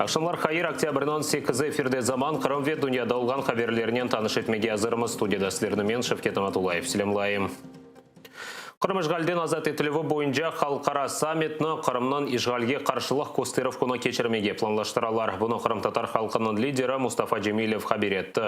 Aqşamlar hayır, oktâbrniñ sekizi efirde Zaman, Qırım ve dünyada olğan haberlernen tanış etmege azırmız. Studiyada sizlerni men, Şevket Amatullayev, selâmlayım. Qırım işğalden azat etilüvi boyunca halqara sammitni Qırımnıñ işğalge qarşılıq kösterüv künü keçirmege planlaştıralar. Bunı qırımtatar halqınıñ lideri Mustafa Cemilev haber etti.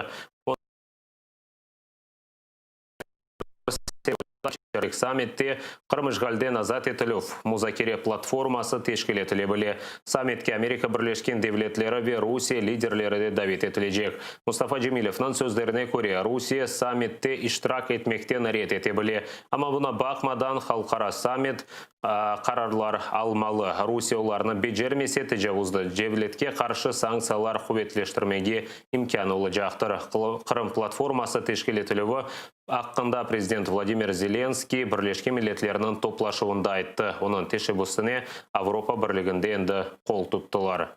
Sammitte Qırım işğalden azat etilüv muzakere platforması teşkil etile bile. Sammitke Amerika Birleşken Devletleri ve Rusiye liderleri de davet etilecek. Mustafa Cemilevniñ sözlerine köre, Rusiye sammitte iştirak etmekten red ete bile. Amma buna baqmadan, halqara sammit qararlar almalı. Rusiye olarnı becermese, tecavuzdı devletke qarşı sanktsiyalar quvetleştirmege imkânı olacaqtır. Qırım platforması teşkil etilüvi aqqında prezident Vladimir Zelenskiy Birleşken Milletlerniñ toplaşuvında ayttı. Onıñ teşebbüsine Avropa Birliginde endi qol tuttılar.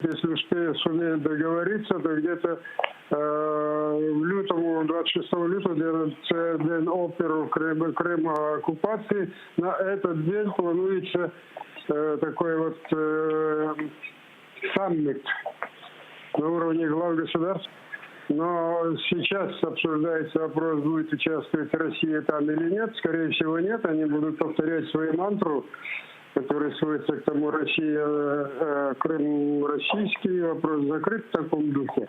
Если успеют, сумеют договориться, то где-то в лютому, 26 лютого, це день опору Крыма, Крыма оккупации, на этот день планується такой вот саммит на уровне глав государств. Но сейчас обсуждается вопрос, будет участвовать Россия там или нет. Скорее всего, нет. Они будут повторять свою мантру, которая сводится к тому, Россия, Крым российский, вопрос закрыт в таком духе.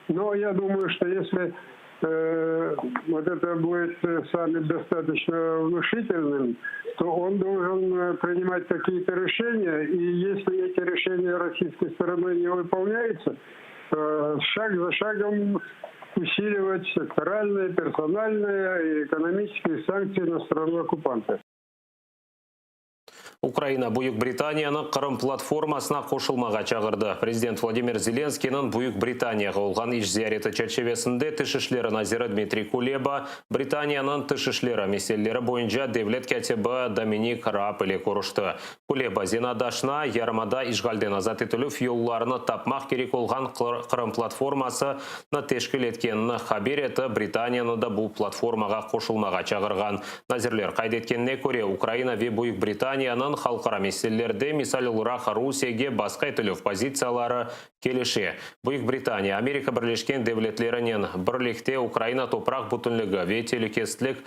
Но я думаю, что если вот это будет саммит достаточно внушительным, то он должен принимать какие-то решения, и если эти решения российской стороной не выполняются, шаг за шагом усиливать секторальные, персональные и экономические санкции на страну оккупанта. Ukraina Büyük Britaniyanı Qırım platformasına qoşulmağa çağırdı. Prezident Vladimir Zelenskıynıñ Büyük Britaniyağa olğan iş ziyareti çerçivesinde Tış işleri naziri Dmitriy Kuleba Britaniyanıñ tış işleri meseleleri boyunca devlet kâtibi Dominik Raab ile körüşti. Kuleba zenaatdaşına yarımada işğalden azat etilüv yollarını tapmaq kerek olğan Qırım platformasını teşkil etkenini haber etip, Britaniyanı da bu platformağa qoşulmağa çağırğan. Nazirler qayd etkenine köre, Ukraina ve Büyük Britaniyanıñ halqara meselelerde, misal olaraq, Rusiyege basqı etilüv pozitsiyaları kelişe. Büyük Britaniya, Amerika Birleşken Devletlerinen birlikte Ukraina topraq bütünligi ve telükesizlik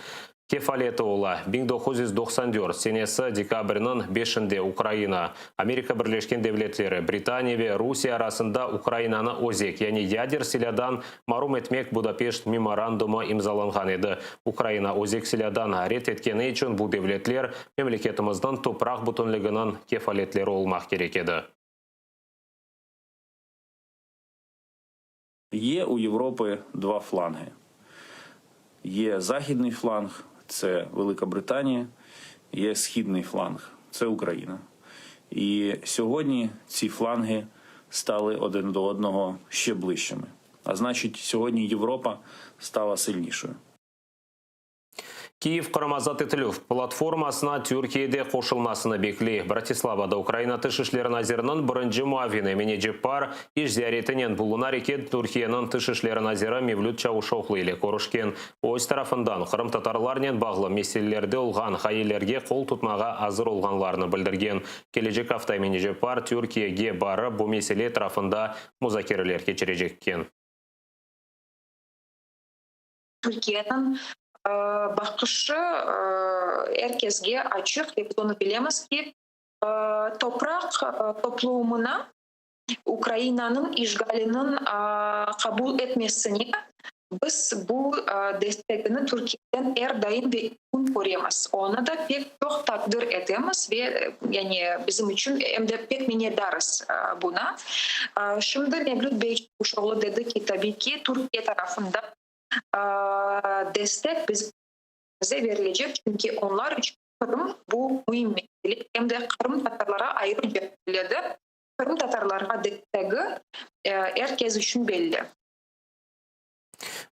kefaleti ola. 1994 senesi dekabrniñ beşinde Ukraina, Amerika Birleşken Devletleri, Britaniya ve Rusiye arasında Ukrainanı özek, yani yader silâdan marum etmek Budapeşt memorandumı imzalanğan edi. Ukraina özek silâdan red etkeni içün bu devletler memleketimizniñ topraq bütünliginiñ kefaletleri olmaq kerek edi. Є у Європи два фланги. Є західний фланг, це Велика Британія, є східний фланг, це Україна. І сьогодні ці фланги стали один до одного ще ближчими. А значить, сьогодні Європа стала сильнішою. Kiyev Qırım azat etilüv platformasına Türkiye de qoşulmasını bekley. Bratislavada Ukraina Tış işleri naziriniñ birinci muavini Emine Ceppar iş ziyaretinen bulunar eken, Türkiyeniñ Tış işleri naziri Mevlüt Çavuşoğlu ile körüşken. Öz tarafından, qırımtatarlarnen bağlı meselelerde olğan ğayelerge qol tutmağa azır olğanlarını bildirgen. Kelecek afta Emine Ceppar Türkiyege barıp, bu mesele etrafında muzakereler keçirecek eken. Türkiyeniñ baqışı er kesge açıq ve biz onı bilemiz ki, topraq toplumına Ukrainanıñ işğaliniñ qabul etmesine biz bu destegini Türkiyeden er daim ve kün köremiz. Onı da pek çoq taqdir etemiz ve yani bizim içün em de pek minnetdarız buna. Şimdi Mevlüt bey Çavuşoğlu dedi ki, tabiy ki, Türkiye tarafından destek bize verilecek, çünki onlar içün Qırım bu müim mesele, em de qırımtatarlara ayrıca söyledi, qırımtatarlarğa destegi er kes içün belli.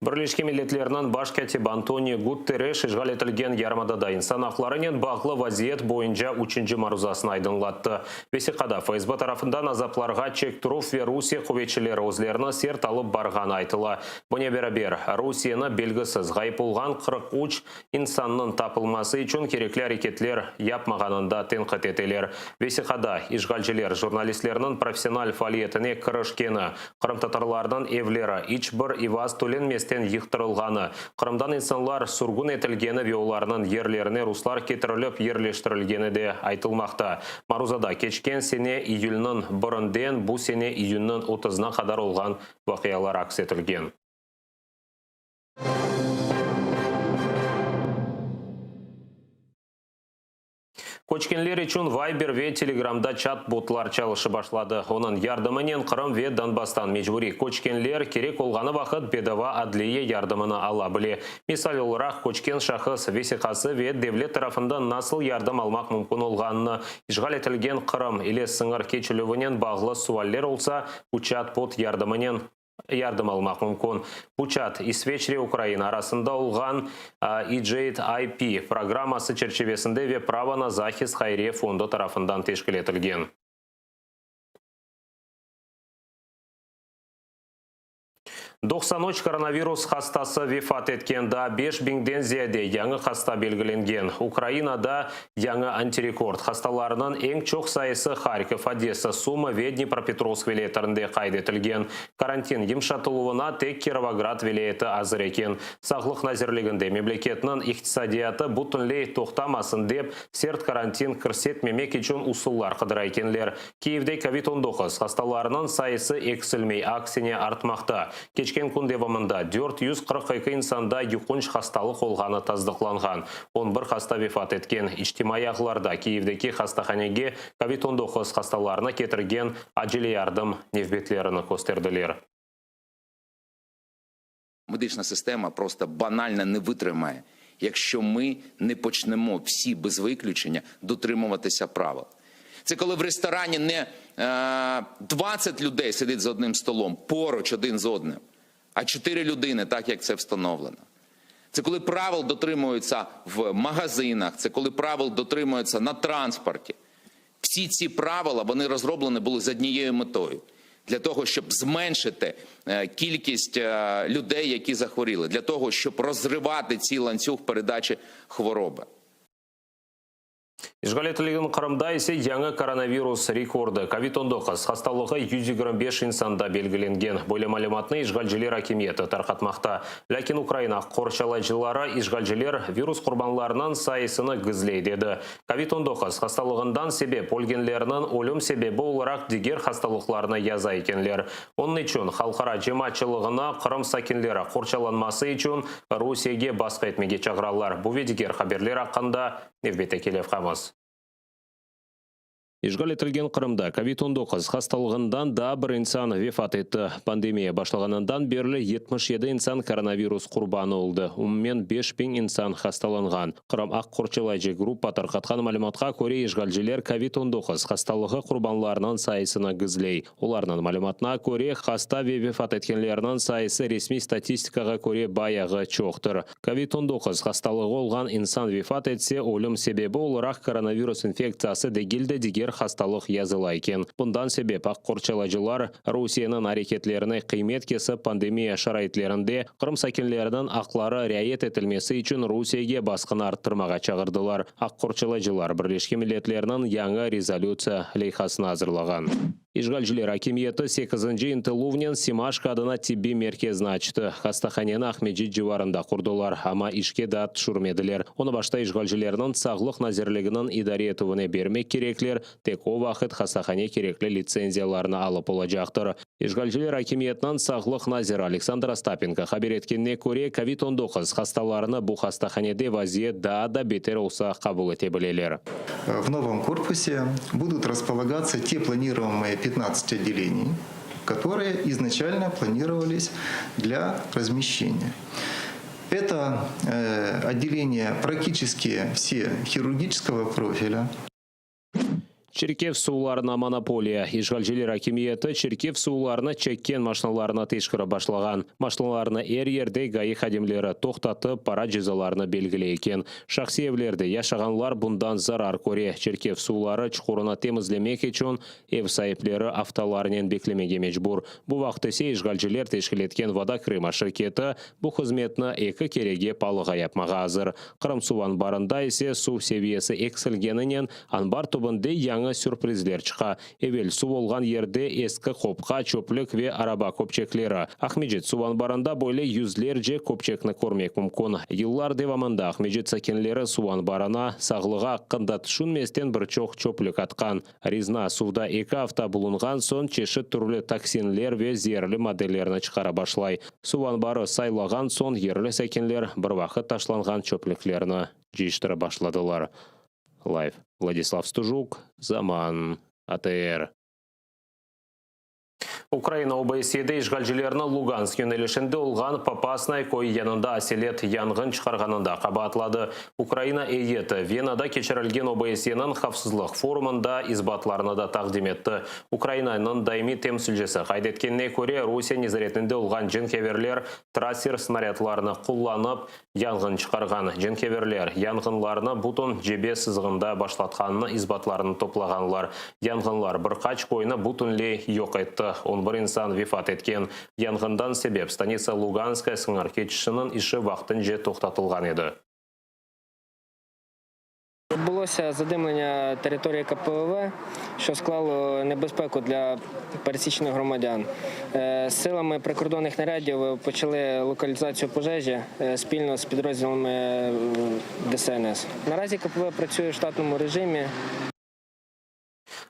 Birleşken Milletlerniñ Baş kâtibi Antonio Guterres işğal etilgen yarımadada insan aqlarınen bağlı vaziyet boyunca üçünci maruzasını aydınlattı. Vesiqada FSB tarafından azaplarğa çektirüv ve Rusiye quvetçileri özlerini sert alıp barğanı aytıla. Bunen beraber, Rusiyeni belgisiz ğayıp olğan 43 insannıñ tapılması içün kerekli areketler yapmağanında tenqit eteler. Vesiqada, işğalciler jurnalistlerniñ professional faaliyetine kirişkeni, qırımtatarlarnıñ evleri iç bir ivaz tölenmesten yıqtırılğanı, Qırımdan insanlar sürgün etilgeni ve olarnıñ yerlerine ruslar ketirilip yerleştirilgeni de aytılmaqta. Maruzada keçken sene iyülniñ birinden bu sene iyünniñ otuzına qadar olğan vaqialar aks etilgen. Köçkenler içün Viber ve Telegramda çat-botlar çalışıp başladı. Onıñ yardımınen Qırım ve Donbasstan mecburiy köçkenler kerek olğanı vaqıt bedava adliye yardımını ala bile. Misal olaraq, köçken şahıs vesiqası ve devlet tarafından nasıl yardım almaq mümkün olğanını, işğal etilgen Qırım ile sıñır keçilüvinen bağlı sualler olsa, bu çat-bot yardımınen yardım almaq mümkün. Bu çat, İsveçre-Ukraina arasında olğan EJIP programması çerçivesinde ve Pravo na zahist hayriye fondu tarafından teşkil etilgen. 93 koronavirus hastası vefat etken, daa beş biñden ziyade yañı hasta belgilengen. Ukrainada yañı antirekord, hastalarnıñ eñ çoq sayısı Harkov, Odessa, Sumı ve Dnipropetrovsk vilâyetlerinde qayd etilgen. Karantin yımşatıluvına tek Kirovograd vilâyeti azır eken. Sağlıq nazirliginde memleketniñ iqtisadiyatı bütünley toqtamasın dep, sert karantin kirsetmemek içün usullar qıdıra ekenler. Kiyevde kovid 19 hastalarınıñ sayısı eksilmey, aksine artmaqta. Keçken kün devamında 442 insanda yuqunç hastalıq olğanı tasdıqlanğan. On bir hasta vefat etken. İçtimaiy ağlarda Kiyevdeki hastahanege kovid 19 hastalarını ketirgen acele yardım nevbetlerini kösterdiler. Медична система просто банально не витримає, якщо ми не почнемо всі без виключення дотримуватися правил. Це коли в ресторані не 20 людей сидить за одним столом, поруч один з одним, а 4 людини, так як це встановлено. Це коли правил дотримуються в магазинах, це коли правил дотримуються на транспорті. Всі ці правила, вони розроблені були з однією метою. Для того, щоб зменшити кількість людей, які захворіли, для того, щоб розривати цей ланцюг передачі хвороби. İşğal etilgen Qırımda ise yañı koronavirus rekordı, kovid 19 hastalığı 125 insanda belgilengen. Böyle malümatnı işğalciler akimiyeti tarqatmaqta. Lâkin Ukraina aq qorçalayıcıları işğalciler virus qurbanlarınıñ sayısını gizley dedi. Kovid 19 hastalığından sebep ölgenlerniñ ölüm sebebi olaraq diger hastalıqlarnı yaza ekenler. Onıñ içün halqara cemaatçılığını Qırım sakinleri qorçalanması içün Rusiyege basqı etmege çağıralar. Bu ve diger haberler aqqında nevbetteki levhamız. İşğal etilgen Qırımda kovid 19 hastalığından daa bir insan vefat etti. Pandemiya başlağanından berli 77 insan koronavirus qurbanı oldı. Umumen 5000 insan hastalanğan. Qırım aq qorçalayıcı gruppa tarqatqan malümatqa köre, işğalciler kovid 19 hastalığı qurbanlarınıñ sayısını gizley. Olarnıñ malümatına köre, hasta ve vefat etkenlerniñ sayısı resmiy statistikağa köre bayağı çoqtır. Kovid 19 hastalığı olğan insan vefat etse, ölüm sebebi olaraq koronavirus infektsiyası degil de, diger hastalıq yazıla eken. Bundan sebep aq qorçalayıcılar Rusiyeniñ areketlerine qıymet kesip, pandemiya şaraitlerinde Qırım sakinleriniñ aqları riayet etilmesi içün Rusiyege basqını arttırmağa çağırdılar. Aq qorçalayıcılar Birleşken Milletlerniñ yañı rezolütsiya leyhasını azırlağan. İşğalciler akimiyeti sekizinci ıntıluvnen Semaşko adına tibbiy merkezni açtı. Hastahaneni Aqmescit civarında qurdılar, amma işke daa tüşürmediler. Onı başta işğalcilerniñ Sağlıq nazirliginiñ idare etüvine bermek kerekler, tek o vaqıt hastahane kerekli litsenziyalarnı alıp olacaqtır. İşğalciler akimiyetiniñ sağlıq naziri Aleksandr Ostapenko haber etkenine köre, kovid 19 hastalarını bu hastahanede vaziyet daa da beter olsa qabul ete bileler. В новом корпусе будут располагаться те планируемые 15 отделений, которые изначально планировались для размещения. Это отделения практически все хирургического профиля. Çirkef suvlarına monopoliya. İşğalciler akimiyeti çirkef suvlarını çekken maşnalarnı teşkirip başlağan. Maşnalarnı er yerde GAİ hadimleri toqtatıp, para cezalarını belgiley eken. Şahsiy evlerde yaşağanlar bundan zarar köre. Çirkef suvları çuqurını temizlemek içün ev saipleri aftalarnen beklemege mecbur. Bu vaqıt ise işğalciler teşkil etken Voda Krıma şirketi bu hızmetni eki kerege palığa yapmağa azır. Qırım suv anbarında ise suv seviyesi eksilgeninen anbar tübünde yañı sürprizler çıqa. Evel suv olğan yerde eski qopqa, çöplük ve araba köpçekleri. Aqmescit suv anbarında böyle yüzlerce köpçekni körmek mümkün. Yıllar devamında Aqmescit sakinleri suv anbarına, sağlığı aqqında tüşünmesten bir çoq çöplük atqan. Rizna suvda eki afta bulunğan soñ çeşit türlü toksinler ve zeerli maddelerni çıqara başlay. Suv anbarı saylağan soñ yerli sakinler bir vaqıt taşlanğan çöplüklerni cıyıştırıp başladılar. Live, Vladislav Stujuk, Zaman, ATR. Ukraina OBSYEde işğalcilerni Lugansk yönelişinde olğan Popasnaya köyü yanında aselet yanğın çıqarğanında qabaatladı. Ukraina eyyeti Venada keçirilgen OBSYeniñ havfsızlıq forumında isbatlarnı da taqdim etti. Ukrainanıñ daimiy temsilcisi qayd etkenine köre, Rusiye nezaretinde olğan cenkâverler trasser snarâdlarını qullanıp, yanğın çıqarğan. Cenkâverler, yanğınlarnı bütün cebe sızığında başlatqanını isbatlarını toplağanlar. Yanğınlar bir qaç köyni bütünley yoq etti, on bir insan vefat etken. Yanğından sebep Stanitsa Luganskaya sıñır keçişiniñ işi vaqtınca toqtatılğan edi. Відбулося задимлення території КПВВ, що склало небезпеку для пересічних громадян. Силами прикордонних нарядів почали локалізацію пожежі спільно з підрозділами ДСНС. Наразі КПВ працює в штатному режимі.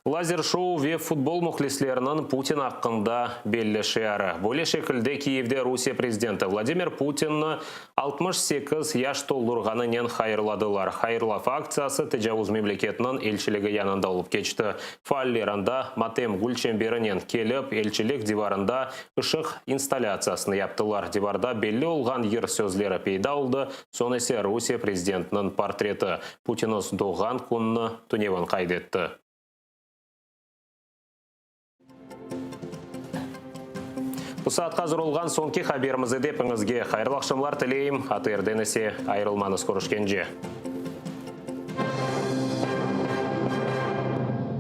Lazer-şou ve futbol mühlisleriniñ Putin aqqında belli şiarı. Böyle şekilde Kiyevde Rusiye prezidenti Vladimir Putinni 68 yaş toldurğanınen hayırladılar. Hayırlav aktsiyası tecavuz memleketiniñ elçiligi yanında olıp keçti. Faaller anda matem gülçemberinen kelip, elçilik divarında ışıq installâtsiyasını yaptılar. Divarda belli olğan yır sözleri peyda oldı, soñ ise Rusiye prezidentiniñ portreti. Putin öz doğğan kününi tünevin qayd etti. Bu saatqa azır olğan soñki haberimiz edi. Epiñizge hayırlı aqşamlar tileyim. ATRden ise ayırılmañız. Körüşkence.